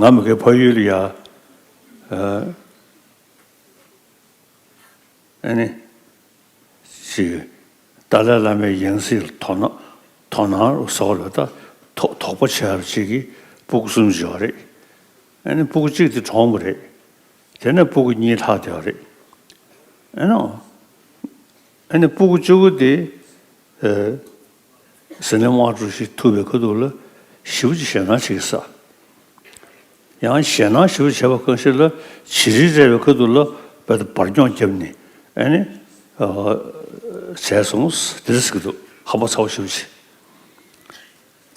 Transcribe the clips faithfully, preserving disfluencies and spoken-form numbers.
ང་མི་གའི་ཕ་ཡུལ་ལ་ཡ། ཨ་ནི། ཅིག་ཏཱ་ལའི་བླ་མའི་ཡང་སྲིད་ལ་དོ་སྣང་དོ་སྣང་ཟེར་བ་ལ་ད་དོ་དོགས་པ་བྱས་པ་ཅིག་གིས་སྤུ་གུ་གསུམ་བྱས་པ་རེད། ཨ་ནི་སྤུ་གུ་གཅིག་དེ་གྲོངས་པ་རེད། དེ་ནས་སྤུ་གུ་གཉིས་ལྷག་བསྡད་པ་རེད། ཨ་ནི། ཨ་ནི་སྤུ་གུ་བཅུ་དགུ་དེ། ཨ། ཟི་ལིང་དམར་ཕྲུག་ཞིག་ཐུག་པའི་ཁ་ཐུག་ལ་ཞེ་པོ་ཅིག་ཞེད་སྣང་བྱེད་ཀྱི་ས། ཡང་ཞེད་སྣང་ཞེ་པོ་བྱས་པ་གང་ཞིག་ལ་བྱི་རིལ་རེག་པའི་ཁ་ཐུག་ལ་དཔེ་ད་འབར་སྐྱོང་བརྒྱབ་ནས་ཨ་ནི། ཨ། བྱས་སོང་། དེ་རེད་ཟེར་གྱི་འདུག་ཧམ་པ་ཚ་བོ་ཞེ་པོ་ཅིག་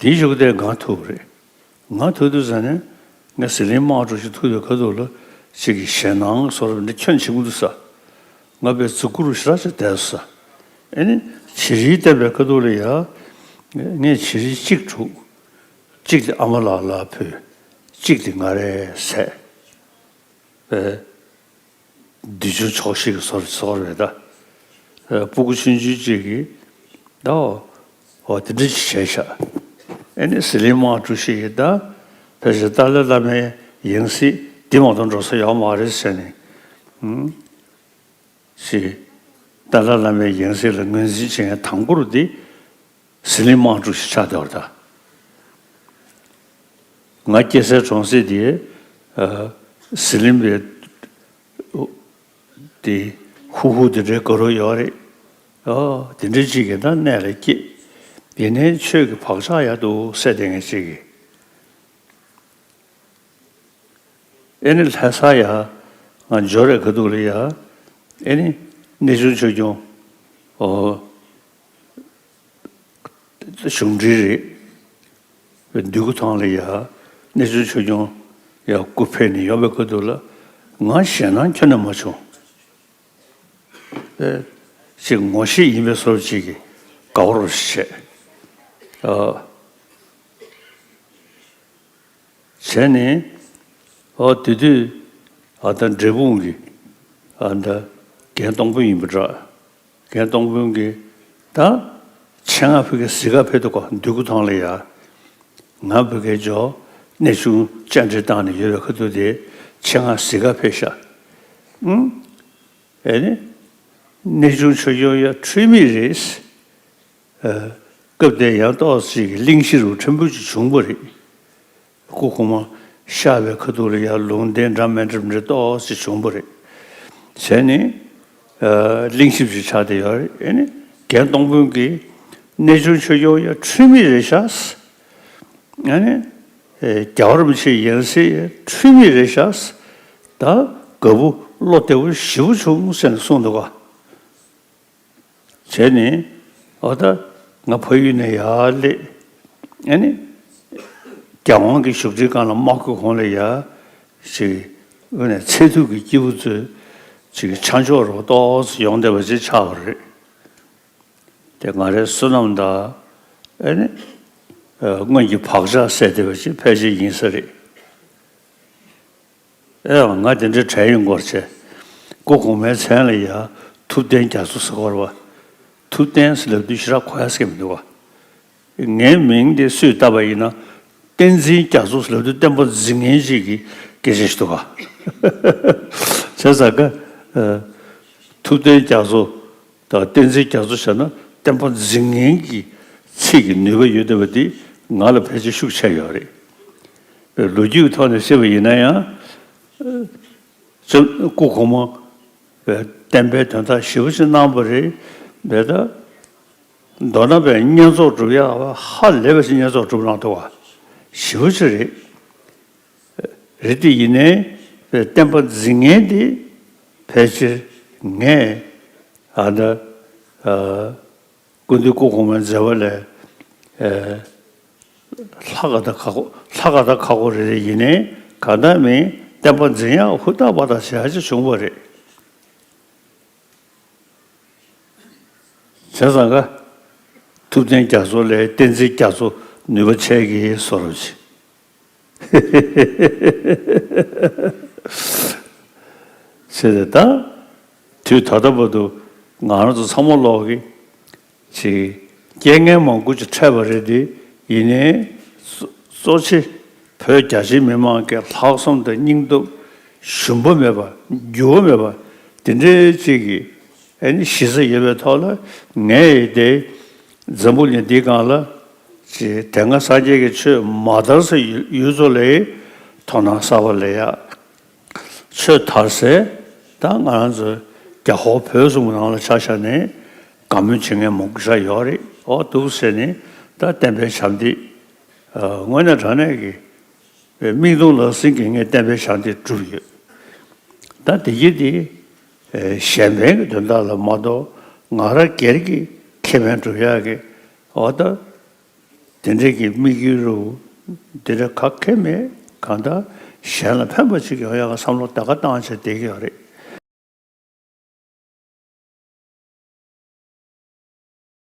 དེའི་གཞུག་དེ་ང་ཐུག་པ་རེད། ང་ཐུག་དུས་ཙ་ནས་ང་ཟི་ལིང་དམར་ཕྲུག་ཞིག་ཐུག་པའི་ཁ་ཐུག་ལ་ཅིག་གི་ཞེད་སྣང་བཟོ་འདྲ་ཁྱོན་ཆེན་པོ་འདུག་ས། ང་དཔེ་གཟུགས་པོ་རུ་ཞེ་དྲག་ཅིག་བསྡད་སོང་ས། ཨེ་ནི་བྱི་རིལ་བསྟེན་པའི་ཁ་ཐུག་ལ་ཡ། ངས་བྱི་རིལ་གཅིག་བླུགས། གཅིག་དེ་ཨ་མ་ལགས་ལ་ཕུལ། གཅིག་དེ་ང་རས་ཟས། ཨེ། འདི་ཆུ་ཆོག་ཤིག་གི་སོར་སོར་བས་ད། ཨེ། སྤུ་གུ་ཆུང་ཆུང་གཅིག་གིས་ད་འོ་དེ་འདྲ་ཅིག་བྱས་ཤག་ཨེ་ནི་ཟི་ལིང་དམར་ཕྲུག་ཞིག་གིས་ད་ཕལ་ཆེར་ཏཱ་ལའི་བླ་མའི་ཡང་སྲིད་འདི་མ་གཏོགས་འགྲོ་ས་ཡོད་མ་རེད་ཟེར་ནས། ཨུམ། ཞེས། ཏཱ་ལའི་བླ་མའི་ཡང་སྲིད་ལ་ངོས་འཛིན་བྱེད་མཁན་དང་པོ་རུ་འདི་ཟི་ལིང་དམར་ཕྲུག་ཞིག་ཆགས་བསྡད་པ་རེད་ད། ང་སྐྱེས་སའི་གྲོང་གསེབ་དེ། ཨ། ཟི་ལིང་པའི་དེ་ཧུ་ཧུ་དེ་འདྲའི་དགའ་རབ་ཡོད་རེད། ཨ། དེ་འདྲའི་གཅིག་གིས་ད་གནས་ལ་སྐྱེས། ཡིན་ནའི་ཆོས་ཀྱི་བག་ཆགས་ཡག་འདུག་ཟེར་བསྡད་མཁན་གཅིག་གིས། ཨེ་ནི་ལྷ་ས་ཡ། ང་འབྱོར་བའི་ཁ་ཐུག་ལ་ཡ། ཨེ་ནི། གནས་ཆུང་ཆོས་སྐྱོང་། ཨོ། གཞུང་འབྲེལ་རེད། འདོད་རྒུ་ཐང་ལ་ཡ། གནས་ཆུང་ཆོས་སྐྱོང་ཡ་སྐུ་ཕེབས་ནས་ཡོང་བའི་ཁ་ཐུག་ལ། ང་ཞེད་སྣང་ཁྱོན་ནས་མ་བྱུང་། ཨེ། ཅིག་ངོ་ཤེས་ཡིན་པའི་བཟོ་ཅིག་གིས་དགའ་བོ་རོ་ཞིག་བྱས། ཨ། བྱས་ནས། ཨོ་དེ་དུས། ཨ། ད་འབྲས་སྤུངས་ཀྱི། ཨ། ད་རྒན་སྟོང་དཔོན་ཡིན་པ་འདྲ། རྒན་སྟོང་དཔོན་གྱིས་ད་ཆེད་མངགས་ཕ་གིར་གཟིགས་ག་ཕེབས་འདུག་ག་འདོད་རྒུ་ཐང་ལ་ཡ། ང་ཕ་གིར་འབྱོར། གནས་ཆུང་བཅར་འདྲི་བཏང་ནས་ཡོད་པའི་ཁ་ཐུག་དེ་ཆེད་མངགས་གཟིགས་ག་ཕེབས་ཤག་ཨུང་། ཨེ་ནི། གནས་ཆུང་ཆོས་སྐྱོང་ཡ་འཁྲུལ་མེད་རེད། ཨ། སྐབས་དེར་ཡང་ཏོག་ཙམ་གྱི་གླེང་གཞི་རུ་ཕྲན་བུ་ཅིག་བྱུང་བ་རེད། སྐུ་གོང་མ་གཤེགས་པའི་ཁ་ཐུག་ལ་ཡང་ལུང་བསྟན་འདྲ་མི་འདྲ་མི་འདྲ་ཏོག་ཙམ་བྱུང་བ་རེད། བྱས་ནས། ཨ། གླེང་གཞི་ཅིག་ཆགས་བསྡད་ཡོད་རེད། ཨེ་ནི། རྒན་སྟོང་དཔོན་གྱིས་གནས་ཆུང་ཆོས་སྐྱོང་ཡ་འཁྲུལ་མེད་རེད་ཤག་ཨ་ནི། ཨེ། རྒྱལ་བ་རིན་པོ་ཆེའི་ཡང་སྲིད་འཁྲུལ་མེད་རེད་ཤག་ད་དགའ་པོ་བློ་བདེ་པོ་ཞེ་པོ་བྱུང་ཟེར་ནས་གསུངས་འདུག་ག་བྱས་ནས། ཨོ་ད་ང་ཕ་ཡུལ་ནས་ཡར་སླེབས། ཨ་ནི། རྒྱལ་དབང་གི་བཞུགས་ཁྲིའི་སྒང་ལ་དམག་ཁུལ་གོང་ལ་ཡ། ཅིག་ཨ་ནི་ཚེ་ཐུག་གི་སྐྱེས་བུ་ཚོས་ཅིག་ཆ་འཇོག་རོགས་ཏོག་ཙམ་ཡོང་བསྡད་པ་ཅིག་ཆགས་པ་རེད། དེ་ང་རའི་བསོད་ནམས་དང་། ཨ་ནི། ཨ། སྔོན་གྱི་བག་ཆགས་སད་བསྡད་པ་ཅིག་ཕལ་ཆེར་ཡིན་ས་རེད། ཨེ། ང་དེ་འདྲའི་གྲས་ཡིན་སྐོར་བྱས། སྐུ་གོང་མའི་མཚན་ལ་ཡ་ཐུབ་བསྟན་རྒྱ་མཚོ་ཟེར་གོ་རེད་པ། ཐུབ་བསྟན་ཟེར་ལབ་དུས་ཞེ་དྲག་གོ་ཡ་ཟེར་གྱི་མི་འདུག་ག་ངའི་མིང་དེ་སུས་བཏགས་པ་ཡིན་ན། བསྟན་འཛིན་རྒྱ་མཚོ་ཟེར་ལབ་དུས་བསྟན་པ་འཛིན་མཁན་ཅིག་གི་སྐད་ཆ་ཞིག་འདུག་ག་བྱས་ཙང་ཀ་ཨ། ཐུབ་བསྟན་རྒྱ་མཚོ་དང་བསྟན་འཛིན་རྒྱ་མཚོ་བྱས་ན་བསྟན་པ་འཛིན་མཁན་གྱི་ཚིག་གི་ནུས་པ་ཡོད་བསྡད་པ་འདི་ང་ལ་ཕལ་ཆེར་ཤུགས་ཆེ་ཡོད་རེད། ལོ་རྒྱུས་ཀྱི་ཐོག་ནས་བཤད་པ་ཡིན་ན་ཡང་། ཨ། སྐུ་གོང་མ་བསྟན་པའི་དོན་དག་ཞེ་པོ་ཅིག་གནང་བ་རེད། དེ་ལྟར་མདོར་ན་བསྙེན་རྫོགས་སྒྲུབ་ཡག་ཧ་ལས་པ་ཞིག་བསྙེན་རྫོགས་སྒྲུབ་གནང་འདུག་ག་ཞེ་པོ་ཅིག་རེད། རེད་དེ་ཡིན་ནའི་བསྟན་པ་འཛིན་མཁན་དེ་ཕལ་ཆེར་ངས་ཨ་ད་ཨ། སྐུ་མདུན་སྐུ་གོང་མའི་མཛད་པ་ལས། ཨེ། ལྷག་ག་ད་ཁག་པོ་ལྷག་ག་ད་ཁག་པོ་རེ་རེ་ཡིན་ནའི་གང་ལྟར་མིན་བསྟན་པ་འཛིན་ཡག་ཧུར་ཐག་པ་ཐག་བྱེད་ཡག་ཅིག་བྱུང་བ་རེད། བྱས་ཙང་ཀ་ཐུབ་བསྟན་རྒྱ་མཚོ་ལས་བསྟན་འཛིན་རྒྱ་མཚོ་ནུས་པ་ཆེ་གི་བཟོ་འདྲ་ཅིག་བྱས་ཏེ་ད། དུས་ད་ལྟ་བར་དུ་ང་རང་ཚོ་ཚང་མ་ལོག་གི་ཅིག་རྐྱེན་ངན་མང་པོ་ཅིག་འཕྲད་པ་རེད་དེ། ཡིན་ནའི་གཙོ་གཙོ་ཆེ་ བོད་རྒྱ་ཆེའི་མི་མང་གི་ལྷག་བསམ་དང་སྙིང་སྟོབས་ཞུམ་པ་མེད་པ་འགྱུར་བ་མེད་པ་དེ་འདྲའི་ཅིག་གི་ཨ་ནི་གཞི་རྩ་ཡོད་པའི་ཐོག་ལ། ངས་དེ་འཛམ་བུ་གླིང་འདིའི་སྒང་ལ་ཅིག་དེ་སྔ་སངས་རྒྱས་ཀྱི་ཆོས་མ་དར་སའི་ཡུལ་ཚོ་ལ་དོ་སྣང་གསར་པ་ལེན་ཡག་ཆོས་དར་སའི་ད་ང་རང་ཚོ་རྒྱ་ཧོར་བོད་གསུམ་གྱི་ནང་ལ་ཆ་བཞག་ནས་དགའ་མོས་བྱེད་མཁན་མང་པོ་ཞིག་ཡོད་རེད། འོ་འདུག་ཟེར་ནས་ད་བསྟན་པའི་ཞབས་འདེགས་དངོས་གནས་དྲང་གནས་ཀྱི་མིག་མཐོང་ལག་ཟིན་གྱི་ངས་བསྟན་པའི་ཞབས་འདེགས་བསྒྲུབས་ཡོད། ད་དེ་གྱིས་དེ་གཞན་ཕན་གྱི་དོན་དག་ལ་མ་གཏོགས་ང་རང་སྒེར་གྱི་ཁེ་ཕན་སྒྲུབ་ཡག་གི་འོ་ད། དེ་འདྲའི་གི་དམིགས་ཡུལ་རུ་དེ་འདྲ་ག་གེ་མེད། གང་ལྟར་གཞན་ལ་ཕན་པ་ཅིག་ཡོང་ཡག་བསམ་བློ་ད་ག་བཏང་བྱས་བསྡད་ཀྱི་ཡོད་རེད།